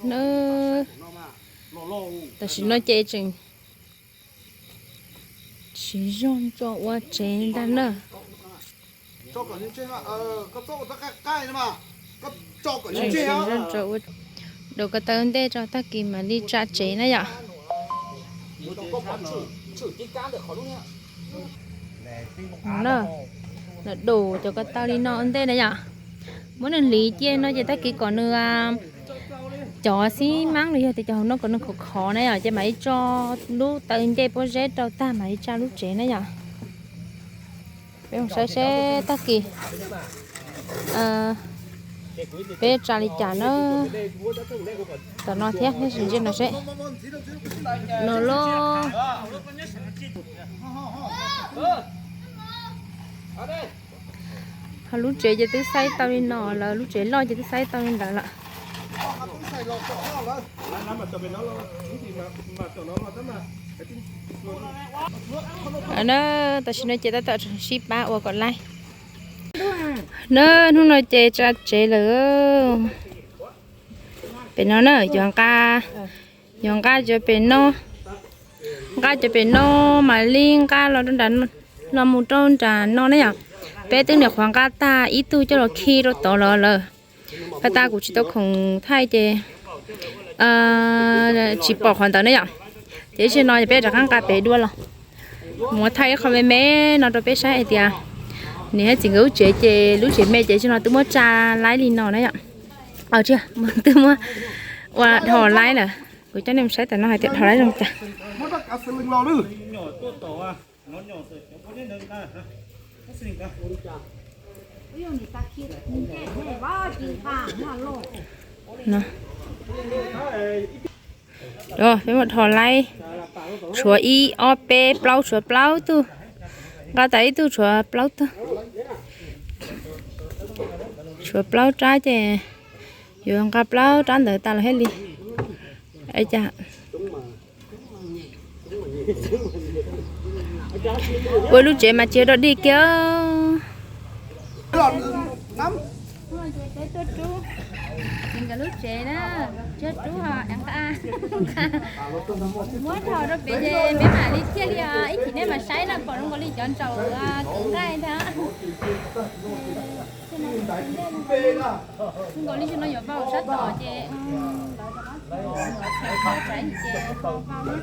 Na, tam sim no ces tseem tsis zoo tso ua tsev ntag na. Tseem tsis zoo tso ua, daus ko taw ntej tso tag kis mam li tsa tsev na yom. Daus cov ko taw li no ua ntej na yom. Muab nws hliv cia no ces tag kis kom nws cov xib mab los yog tias cov hauv no kom nws khov khov na yom, ces mam li tso lub taw ncej pob zeb rau tag mam li tsa lub tsev na yom. Peb mus saib seb tag kis peb tsa li cas na. Tom no thiab, ntsia no seb. No loj. Ho lub tsev ces twb xaib tau li no lawm, lub tsev loj ces twb xaib tau li ntawd lawm. Na, tam sim no ces tab tom sib pab ua kom laib na. Hnub no ces tsa tsev lawm. Pem no na, yuav nqa, yuav nqa cov pem no, nqa cov pem no mam li nqa los rau nram, los mus rau nram no na yom. Peb twb nyuam qhuav nqa tag ib tug coj los khi rau tod los lawm. Pab tas kuv tsis tau khoom thaij ces tsis pom qhov ntawd na yom. Ces ib tsam no peb rov qab nqa pem dua los mus thaij ib qho me me no rau peb saib hais tias niam thiab txiv nkawd lub tsev ces lub tsev me ces ib tsam no twb muab tsa laib li no na yom. Twb muab ua dhos laib lawm. Kuv coj nej mus saib tam no hais tias dhos laib zoo cas. Peb muab dhos laib, tshuav ib ob peb plaub, tshuav plaub tug. Nqa tas ib tug tshuav plaub tug. Tshuav plaub rab ces yuav nqa plaub rab ntawd tas los thiaj li. Ua lub tsev mas tsis yog dog dig kiag. Nkawd lub tsev na, tsis yog rub ho nqa, muab dhos rau pem ces peb mam li thiaj li ib chim nej mam saib no pom zoo nkaus li cov ntsaum kwv nqaij ntag. Zoo nkaus li no yuav vau sab tom ces lawv rov qab tso tsaiv ces ho vau na.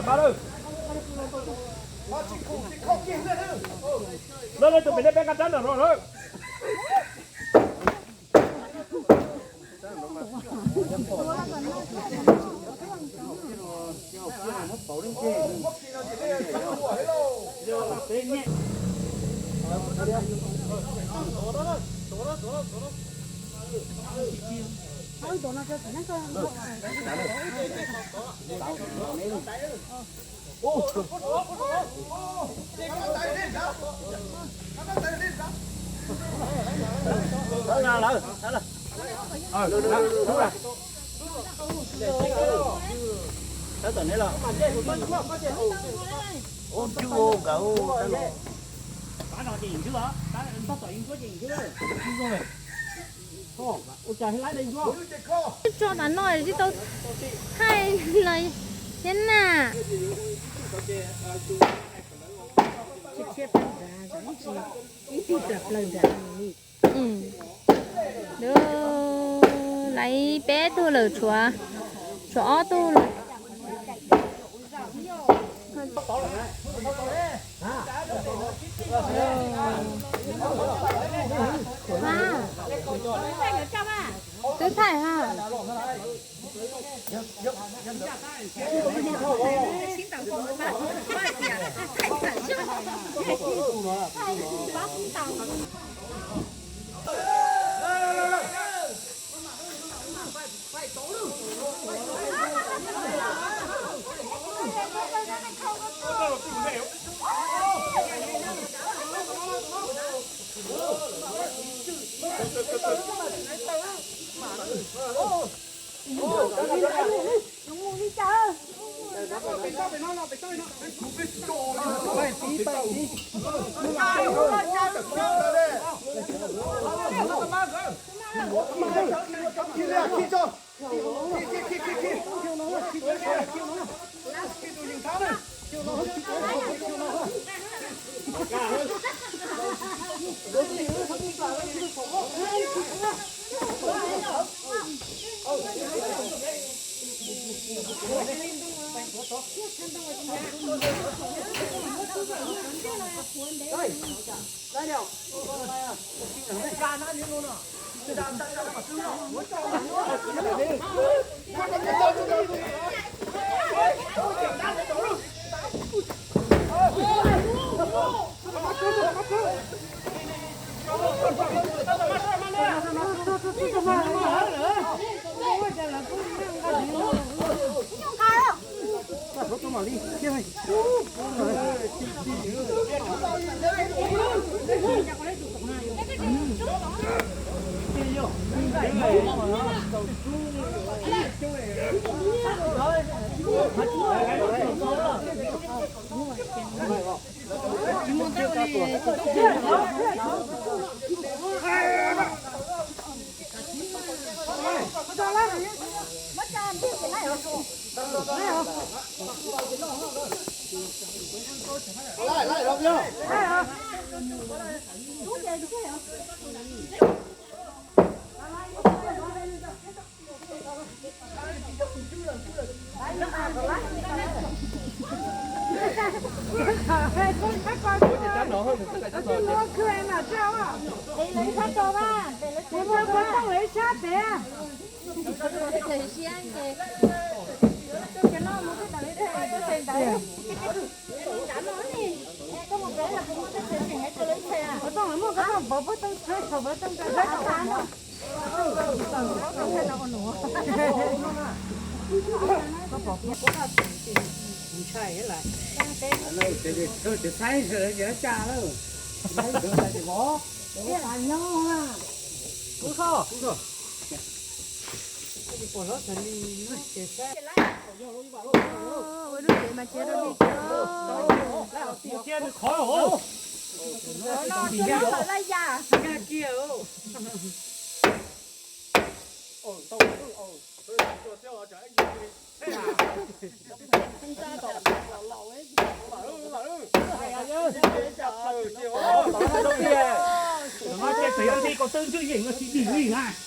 Lawv, lawv tus pem nej peb nqa rab nram no lawm. Tso tas no tsis tau thaij no thiab na. Laiv peb tug lawm, tshuav, tshuav ob tug lawm. Twb thaij ha.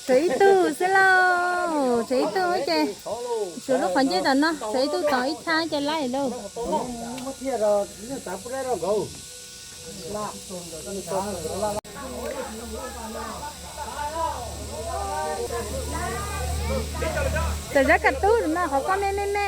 Tshuav ib tug xwb lauj, tshuav ib tug ces tshuav lub qhov ncauj tom no, tshuav ib tug tom ib thab ces laij lauj. Txawm zab kaj tub no qhov koj me me me.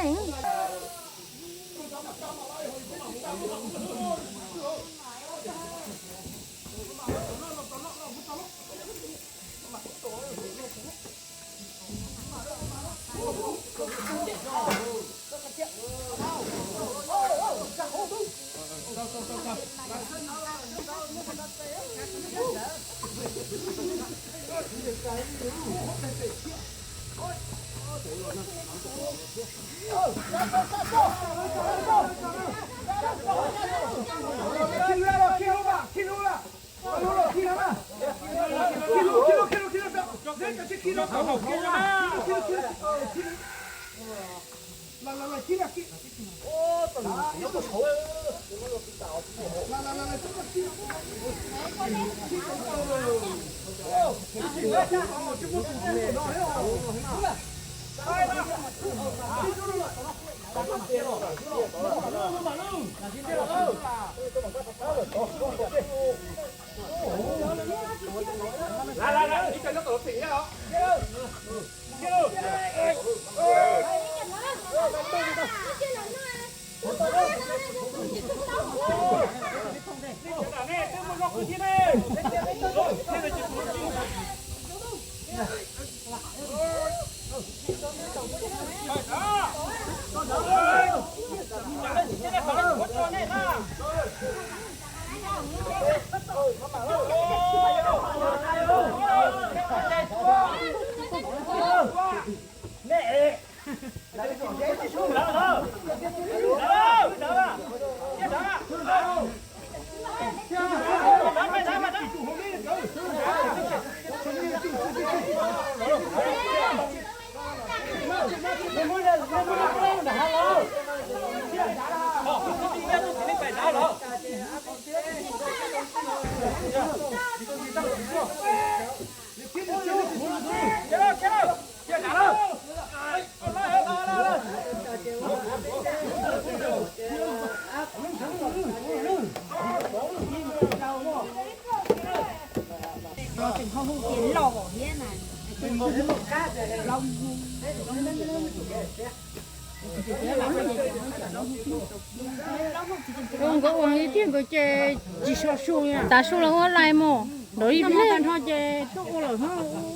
Nkawd ua li tiag nkawd ces tsis so su, tav su los ua lais mus nrov li tag nrho ces tuaj ua lawm,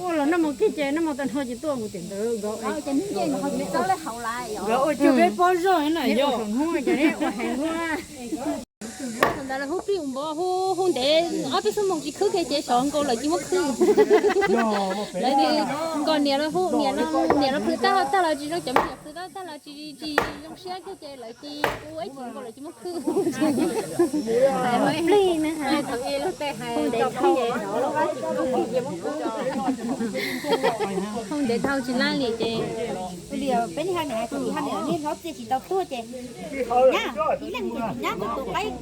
ua los noj mov kiag ces noj mov tag nrho ces tuaj mus tim ntawd nkawd. Nkawd ua cuag peb pob zog na yog. Ua heev ua. Ntawd lawv hu plig npov hu hu ntev ob peb xuab moos tsis khwb kiag ces xyov nkaus lawm tsis muab khwb. Lawv tias nkaus niam los hu niam, niam los plhws tag tag los tsis zoo, cov me nyuam plhws tag tag los tsis tsis zoo siab kiag ces lawv cia ua ib chim nkaus lawm tsis muab khwb. Hais plig na, hais thaum ub tej hais tau plig, hu ntev dhau tsis laj li ces. Peb niag hauj niam hais tias hauj niam niag hlob txiaj tsis tau tuag ces nyab, ib leeg ces nyab tus tus qaib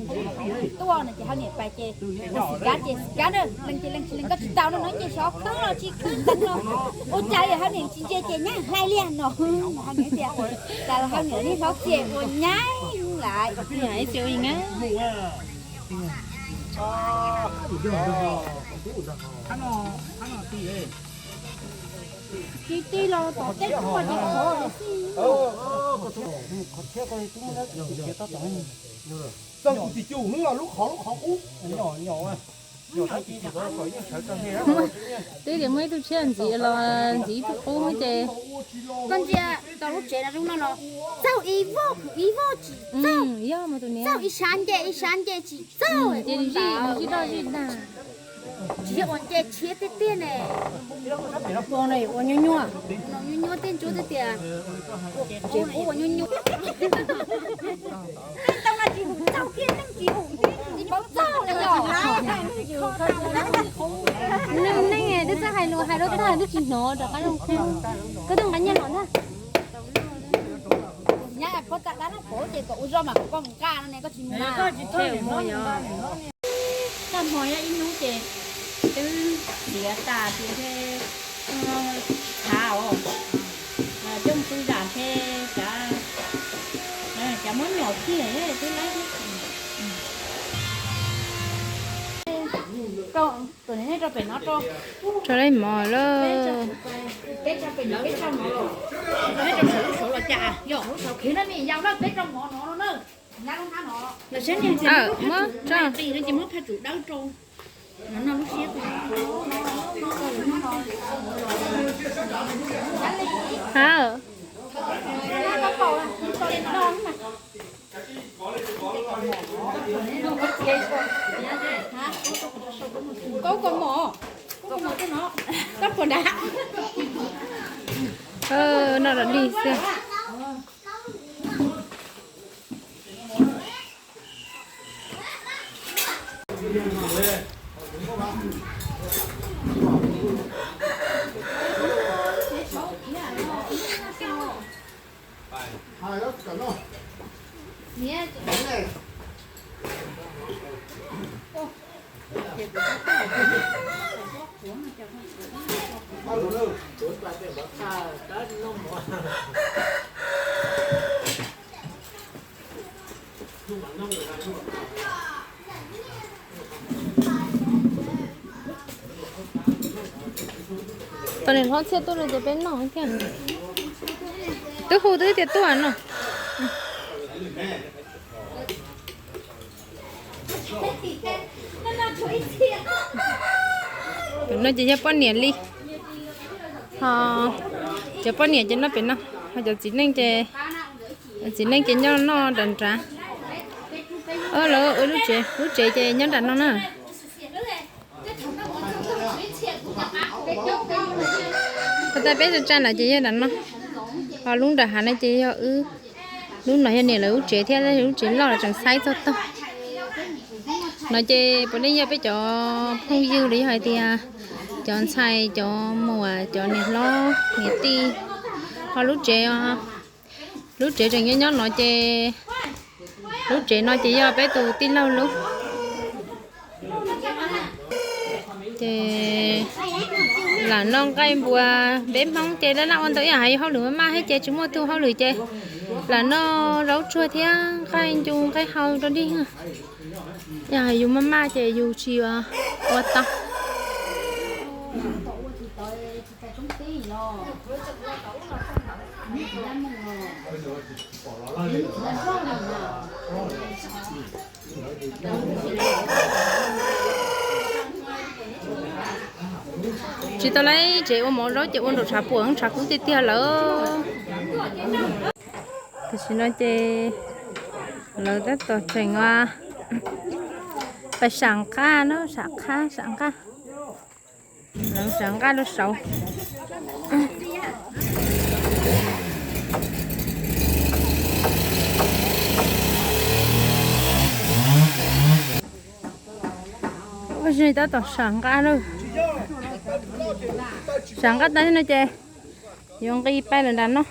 tuaj no ces hauj niam pais ces ua xim kav ces xim kav na, leej ces leej tsis leej koj tsis tau no no ces xyov khwb los tsis khwb tag no. Ua cas yog hauj niam tsis ntsia ces nyab hlais liag no. Hauj niam tias cas hauj niam niag hlob txiaj ua nyab lawm. Tsis tij los tom teb tuaj ces khov xij. Txog kuv tim cuj hnub no lub qhov lub qhov qub. Twb tias muaj ib tug tshiab ntxiv los ntxiv ib tug qub ces koj ntsia tau lub tsev no zoo no los txaug ib voj ib voj tsis txaug, txaug ib sab nce ib sab nce tsis txaug. Tsis yog ua nce tshiab tiag tiag ne. Ua no ua nyuaj nyuaj, nyuaj nyuaj tej ntsuab tiag tias tsev qub ua nyuaj nyuaj. Neeg tau no tsis hum txaug kiag, neeg tsis hum tsis paub txaug li os. Neeg twb txawj hais lus hais lus tag twb tsis hnov rov qab zoo. Koj twb nqa nyiaj los ntag. Nyab pov tas dab no pov ces kom ua zoj mas kom koj mus nqa no ne koj tsis mus na. Tag hmo nyob ib hnub ces twb txiav tas ces thav os, coj mus tw zam ces cav muab nyom kiag twb laib thiab. Rau nej rau pem no rau. Rau lawv mov lawm. Peb rau pem no peb rau mov los. Peb rau saum lub saud los cas yog lub saud khiv na me yau na peb rau mov no na. Muab rau qis no ces muab phaj tsum dawb rau. No no lub siab. Ha. Koj koj mom, koj koj mom tej no, koj puas nrad? No los dig xwb. Tos niam hlob Txhiaj tuaj no ces peb noj thiab. Twb hu twb tias tuaj no. Pem no ces yog poj niam li. Ho cov poj niam ces noj pem no, ho cov txiv neej ces, txiv neej ces nyob noj nram nrad. Lawv lub tsev, lub tsev ces nyob nram no na. Tau peb tsa tsa lawm ces yog nram no, ho lub nram hav no ces yog wb. Lub no yog niam lawv lub tsev thiab, lub tsev loj los tseem xaib txog tog. No ces puav leej yog peb cov phooj ywg los yog hais tias cov ntxhais, cov muam, cov niam hlob niam tij. Ho lub tsev, lub tsev tseem nyob nyob no ces, lub tsev no ces yog peb tus tij laug lub. Ces lam noj nqaij npua, peb Hmoob ces laj laj ua ntau ib yam hais hauj lwm maj maj thiab ces tsis muaj tus hauj lwm ces lam noj zaub tsuag thiab nqaij ncu nqaij hau rau dig. Yog hais yus maj maj ces yus tsis ua tau. Tsis tau lawv tsev ua mov zaub ces ua nraum tshav puam tshav kub tiag tiag lawm. Tam sim no ces lawv tab tom tseem ua Pais sam nqaj na, sam qab, sam nqaj. Lawv sam nqaj rau saud. Ua si tab tom sam nqaj lawm. Sam nqaj tas no ces yuav nqis pais lawm nram no.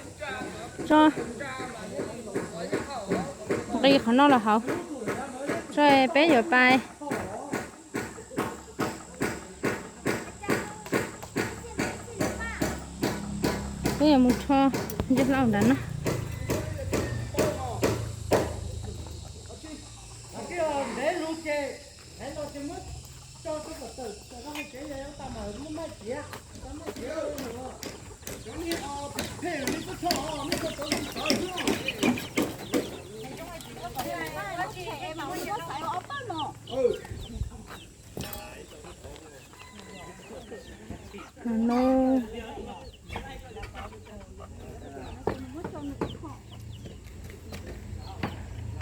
Tso, nqis qhov no los hauv. Tso, peb yuav pais. Peb yuav mus rho ncaj hlau nram no.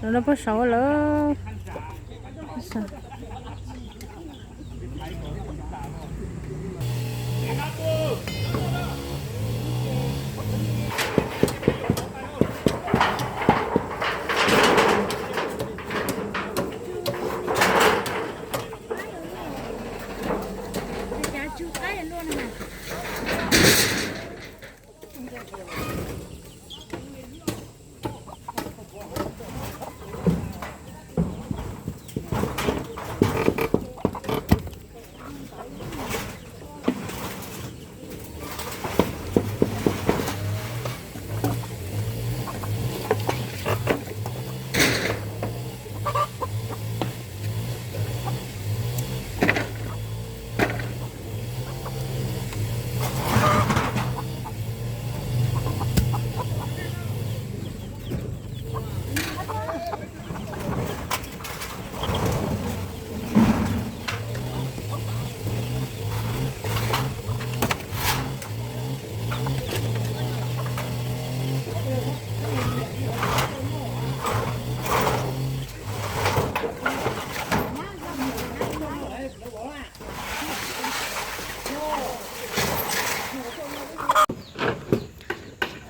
Los no pog saud lawm.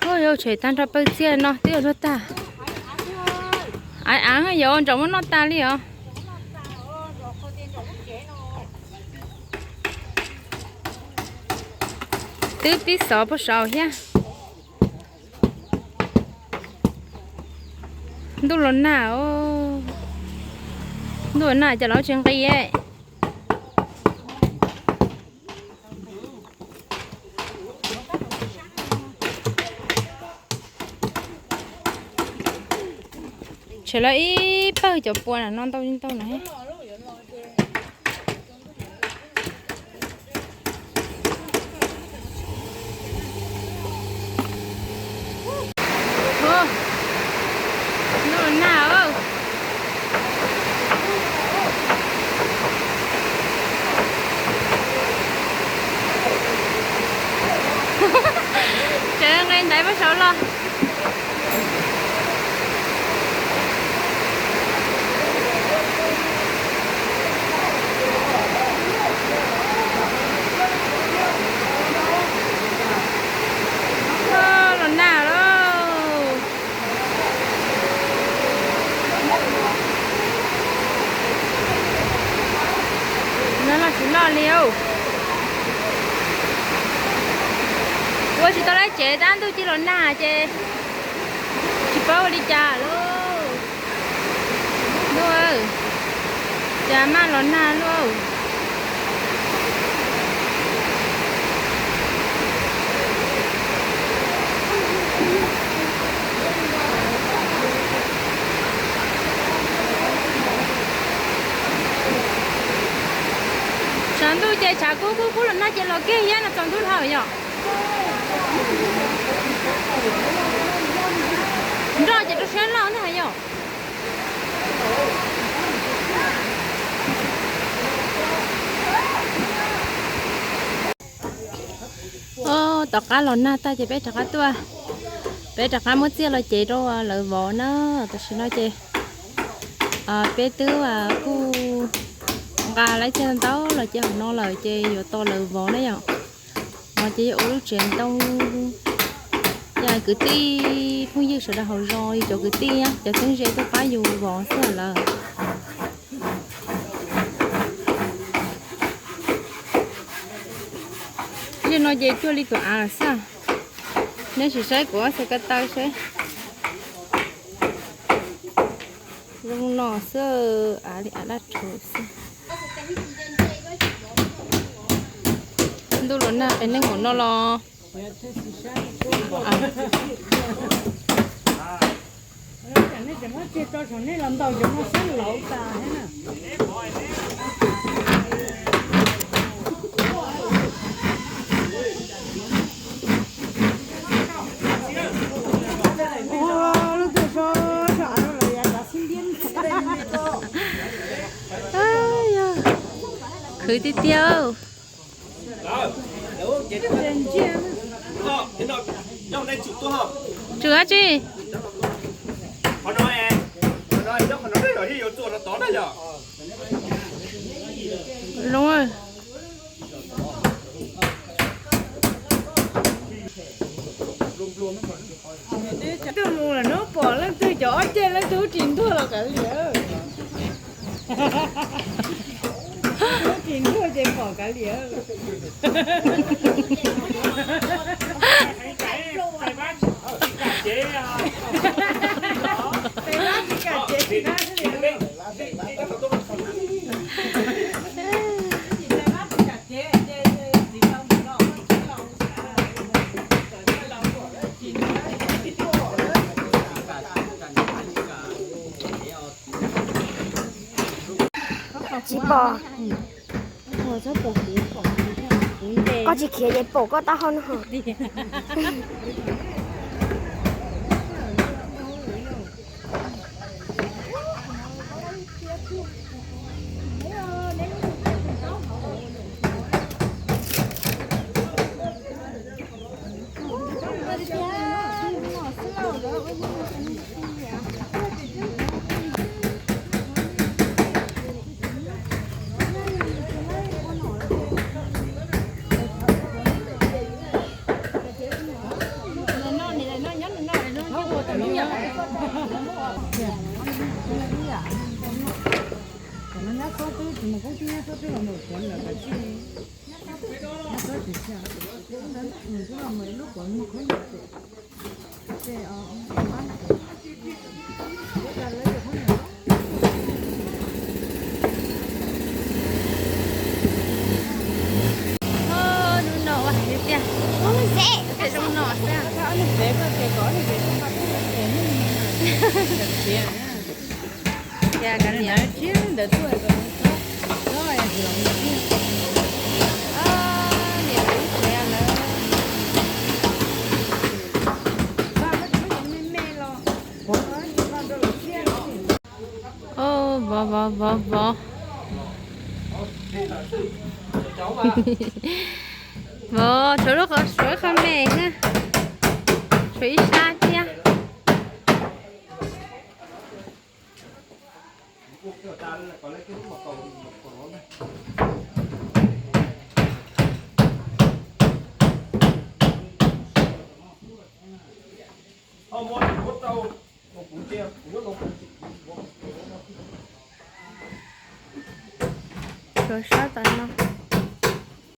Ua yau tshem tag nrho pawg txiaj no twb yuav luag tag. Av av yuav ntsaum muab noj tag li os. Twb pib xov puag saud thiab. Ntuj los nag, ntuj los nag ces lawv tsis nqis. Tshem lawv ib pawg cov pua no ntau li ntau no. Ntuj los nag. Tseem nqis ntaiv puag saud los. Los nag lauj. No los tsis loj li. Ua tsis tau lawv tsev tab ntuj ci los nag ces tsis paub ua li cas lauj. Ntuj, cas maj los nag lauj. Tshav ntuj ces tshav kub kub kub los nag ces los kiag thiab no tsaus ntuj dhau yom. Nroj ces rau siab loj ntag yom. Tom qab los nag tag ces peb rov qab tuaj, peb rov qab muab txiaj los cev rau lawv vov na. Tam sim no ces peb twb kuj Nqa lawv caj ntawv los ces hauv no lawm ces yuav tos lawv vov na yom. No ces yog ua lub tsev ntoo, yog kwv tij phooj ywg sawv daws hauv zos, yus cov kwv tij, cov txheeb ze tuaj pab yus vov xwb lawm. Zej no ces cuag li tus av lawm xwb. Neb sim saib kuv ob txhais ko taw saib. Zoo no xwb, av li av dab rhuv xwb. Ntuj los nag qes neeg npaum no los. Khwv tiag tiag. Tswm dab tsi? Zoo. Twb mus lawm hnub pom leej twg cov ob ceg leej twg ris ntuag los kav liam. Ris ntuag ces pom kav liam. Tsis pom. Koj tsis khiav ces pom koj taub hau no. Hnub no ua hais tiag, zoo no xwb. Tiag kav liam. Niam lawv ib tsev lawm. Vov vov vov vov. Vov tshuav lub qhov, tshuav ib qho me na, tshuav ib sab thiab.